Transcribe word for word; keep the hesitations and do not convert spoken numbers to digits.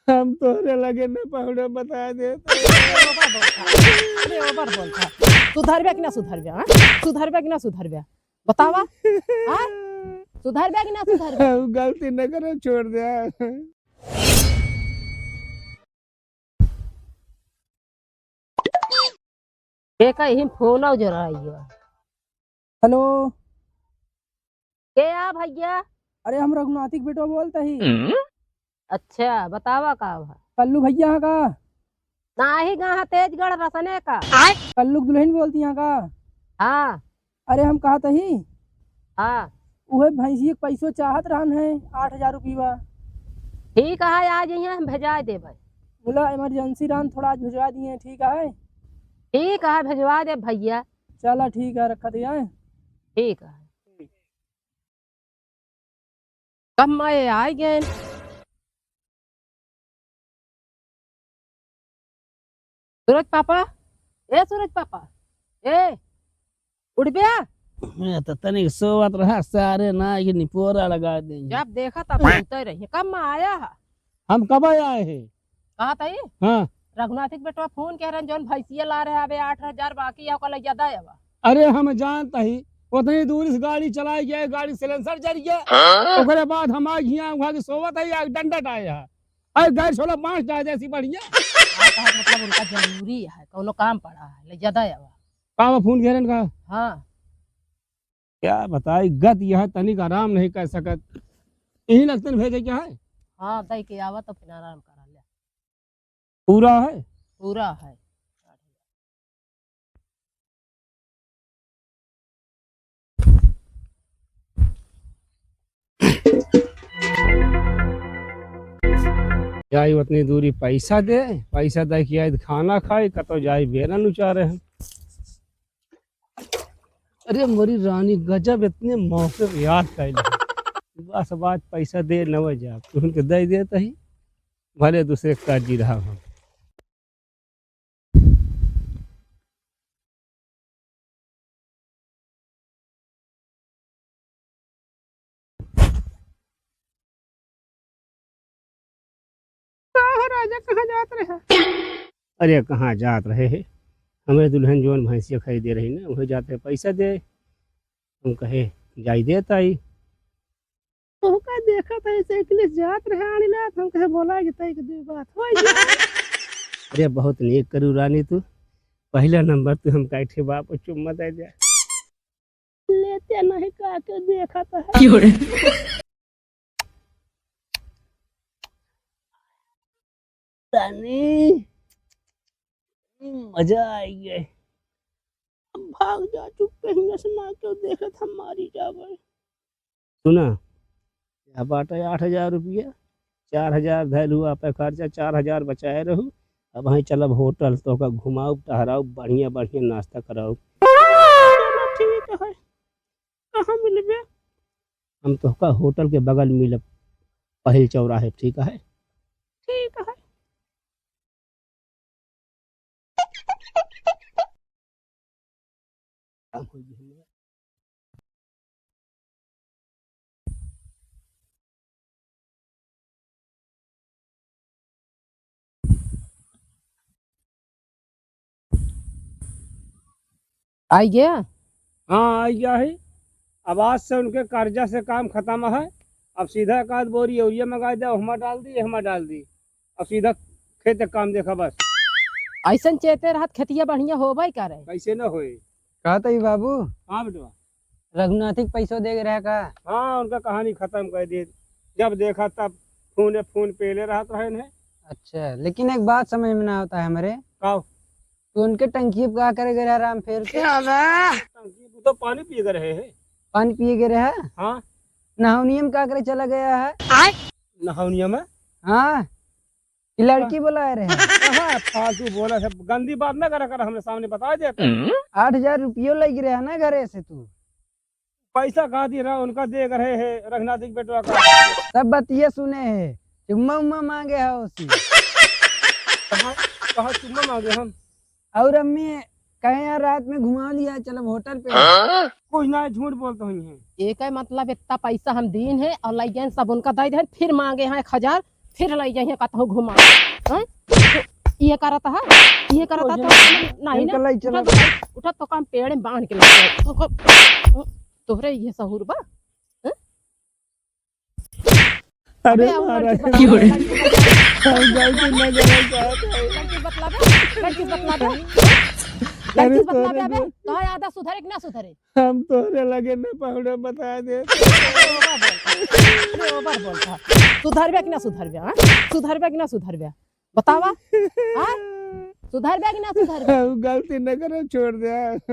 हम तोहरे लगे न पहुड़े बता देत। अरे ओवर बोलता, अरे ओवर बोलता। सुधरबे कि ना सुधरबे, हाँ? सुधरबे कि ना सुधरबे? बतावा, हाँ? सुधरबे कि ना सुधरबे? हम गलती न करे, छोड़ दे। के का यही फोन आउ जरा आइयो। हेलो। के आ भैया? अरे हम रघुनाथी के बेटवा बोलत ही। अच्छा, बतावा का भा? कल्लू भैया हैं का? नाही गा, हाँ, तेजगढ़ रसने का। कल्लू के दुल्हन बोलती हैं का? हाँ। अरे हम कहत ही। हाँ। उहे भैंसिया के पैसो चाहत रहन है, आठ हजार रुपया। ठीक है, आ जइहे, हम भेजाए देबे। बोला इमरजेंसी रहन, थोड़ा आज भेजवा दिए, ठीक है? ठीक है, भेजवा देब भैया। चला ठीक है, रखत ही। ठीक है। कब मैं आइ गए? सूरज पापा, ए सूरज पापा, ए, उठबे? मैं तो तनिक सोवत रहा, सारे ना, ये निपोरा लगा देंगे। जब देखा तब सुनते रहिए। कब मैं आया है? हम कब आए हैं? कहा था ये? हाँ। रघुनाथ के बेटवा फोन कह रहे हैं, जौन भैंसिया ला रहे, अबे आठ हजार बाकी है, ओकर लइया दे आवा। अरे हम जानत ही, उतनी दूर से गाड़ी चलाई गया, गाड़ी silencer जर गया। हाँ? ओकरे बाद हम आ गया, वहाँ के सोवत है, या डंडा टाया है। अरे गैस वाला बांस डाल दे, ऐसी बढ़िया। हाँ, कहे मतलब उनका जरूरी है, कौनो काम पड़ा है, लइया दे आवा। का बा फोन कह रहे हैं का? हाँ। क्या बताई, गत यह तनिक आराम नहीं कर सकत। यही लगतन भेजे क्या है? हाँ, दई के आवा तो फिर आराम करा ले। पूरा है? पूरा है। जाई उतनी दूरी पैसा दे, पैसा दे के आई खाना खाई, कतो जाई बेरन उचारे हम। अरे मोरी रानी, गजब इतने मौके पे याद कैले। बस बात पैसा दे नवे जा, तुहन के दे देत ही, भले दूसरे का जी रहा हम। का हो राजा, कहाँ जात रहे? अरे कहाँ जात रहे है, हमें दुल्हन जौन भैंसिया खरीदे रही ना, वही जाते पैसा दे। हम कहे जाई देत आई। ओका देखत है साइकिल से जात रहे आनी लात, हम कहे बोला कि तई के दू बात हो जाए। अरे बहुत नीक करू रानी तू, पहला नंबर तू हमका एक ठे बाप चुम्मा दे दे। लेते नहीं का के देखत है। क्यों रे? रानी, मजा आई गए। अब भाग जा चुप्पे, हियां से ना क्यों देखत हम मारी जावे। सुना, या बाटे आठ हजार रुपया, चार हजार धैल हुआ पे खर्चा, चार हजार बचाए रहू। अब वहीं चलब होटल, तोहका घुमाउब, टहराउब, बढ़िया बढ़िया नाश्ता कराउब। चलो ठीक है, कहाँ मिलबे? हम तोहका होटल के बगल मिलब, पहिल चौराहे, ठीक है? ठीक है। आई गया? हाँ, आई गया है। अब आज से उनके कर्जा से काम खतम है। अब सीधा एक आध बोरी यूरिया मंगा दे, ओहमा डाल दी, एहमा डाल दी। अब सीधा खेत के काम देखा बस। ऐसन चेते रहत खेतिया बढ़िया होबे करे। कैसे न होए? कहत ही बाबू। हाँ बेटवा। रघुनाथी के पैसो दे के रहे का? हाँ, उनका कहानी खतम कर दे। जब देखा तब फोने फोन पेले रहत रहन है। अच्छा, लेकिन एक बात समझ में ना आवत है हमरे। का? तू उनके टंकी पे का करे गए रहा राम फेर के? टंकी पे तो पानी पिए गए रहे हैं। पानी पिए गए रहे? हाँ। नहावनिया में का करे चला गया है? नहावनिया में? हाँ। कि लड़की बुलाए रहे। कहाँ फालतू बोला है, गंदी बात ना करा कर, हमरे सामने बता देते। आठ हजार रुपयो लग रहा ना घरे से तू। पैसा कहाँ दिए रहा, उनका दे रहे है रघुनाथ के बेटवा का। सब बतिये सुने है, चुम्मा उम्मा मांगे है उसी। कहाँ, कहाँ चुम्मा मांगे हम? और अम्मी कहे यार रात में घुमा लिया, चलो होटल पे। हाँ? कुछ ना, झूठ बोलते हुई हैं। एक है मतलब इतना पैसा हम दीन है और लइगेन सब उनका दे देन, फिर मांगे हैं एक हजार, फिर लइ जाइए कतहु घुमा। हाँ? ये करत है, ये करत है तो नहीं ना। इनका लइ चला। उठा तो, उठा तो काम पेड़ में बांध के लइ जाए। तो को-, तोहरे ये सहूर बा? हाँ? अरे अबे, अब महाराज, लड़की बतलावे, लड़की बतलावे, हम गलती न करे साहब। लड़की बतलावे, लड़की बतलावे। अरे लड़की बतलावे तोरे अबे, जो तो आधा सुधरे कि ना सुधरे? हम तोहरे लगे न पहुड़े बता दे। अरे ओवर बोलता, अरे ओवर बोलता। सुधरबे कि ना सुधरबे, हाँ? सुधरबे कि ना सुधरबे? बतावा, हाँ? सुधरबे कि ना सुधरबे? हम गलती न करे, छोड़ दे।